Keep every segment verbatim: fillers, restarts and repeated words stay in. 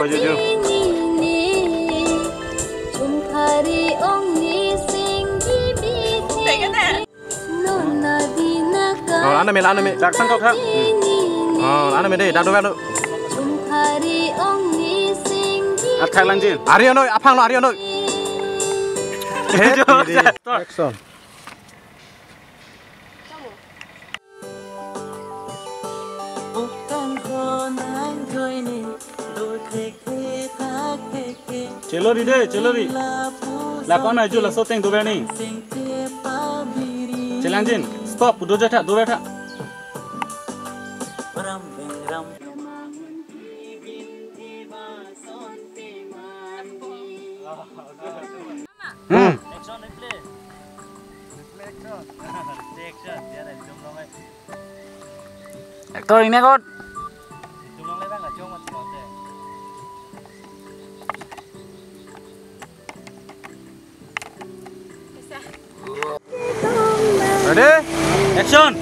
Pajuju. Chumphari ongni singgi bikhe. Nona dina ka. Oh, ano me, ano me. Dak sang kok ha. Oh, ano me dei, dak do, dak do. Chumphari ongni singgi. Athak langjin. Ari onoi, aphang lo, ari onoi. Action. Chelori de, chelori. Lakon ajo laso ateng dover ni. Chelangjin, stop, do jatha, dover tha. Hmm. Action, replay. Replay, action. Replay, action. Dia ada di jom long, eh. Actor ini kot. Di jom long, eh, bang, jom, mati, mati. Ready? Action.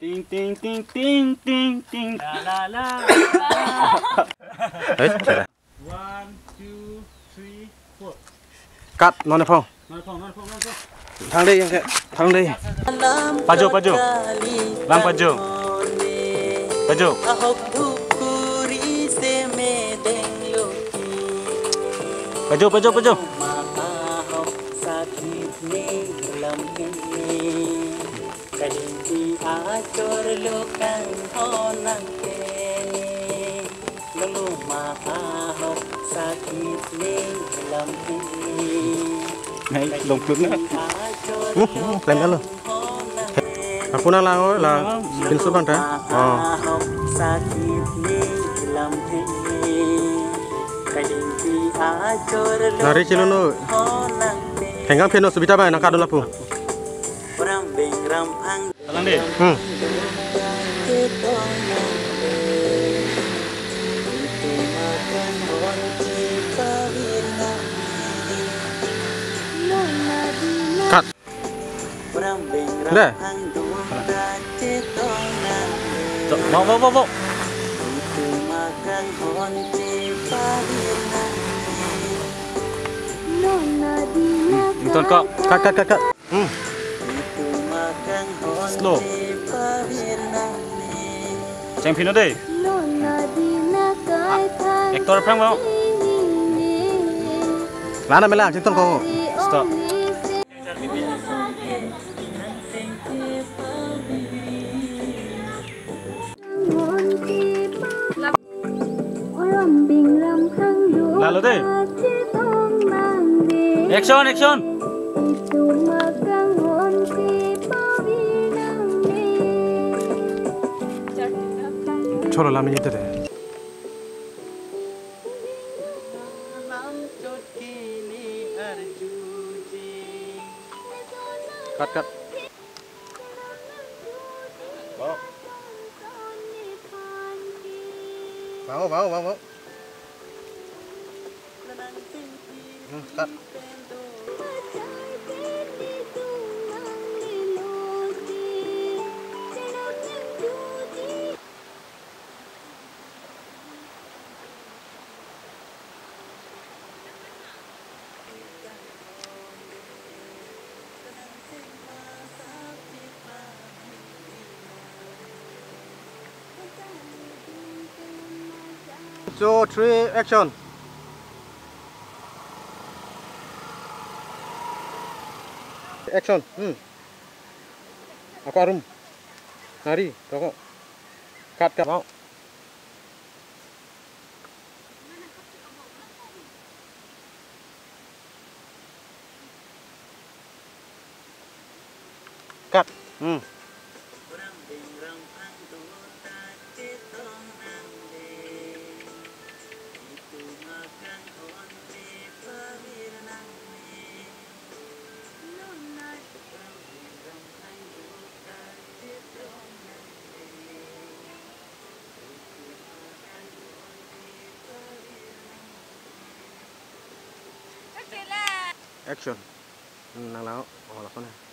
Ting, ting, ting, ting, ting, ting. La, la, la, la. Eh, cara. One, two, three, four. Cut, non phong. Non phong, non phong, non phong. Thang dei, yang ke, thang dei. Paju, paju. Lang paju. Paju. Ahok dhukuri se medeng loki. Paju, paju, paju. Ma ahok sakit ni lam ni. Kadingpi achor lo kangho nang teni. Lalo ma ahok sakit ni lam ni. Nai, longput na. Uh, uh, plan na lo. Ako na lang, oh, lang. Pinso bang ta. Oh. Sakit ni lam ni. Kadingpi achor lo. Nari chilo no. Henggang pheno subita ba nang kadon lapu. Alang dei. Hmm. Cut. Dei. Cok, mau, mau, mau, mau. Hmm, nonton kok. Cut, cut, cut, cut. Hmm. Slow. Cheng phino dei. Ah, actor aphrang mau. Lana mela, chington ko. Stop. Lalo dei. Action, action. Cholo lam ni tede. Cut, cut. Wow. Wow, wow, wow, wow. Hmm, cut. Two, three, action. Action. Hmm. Ako arum. Nari, toko. Cut, cut. Wow. Cut. Hmm. Action. Nang lang, oh, lason.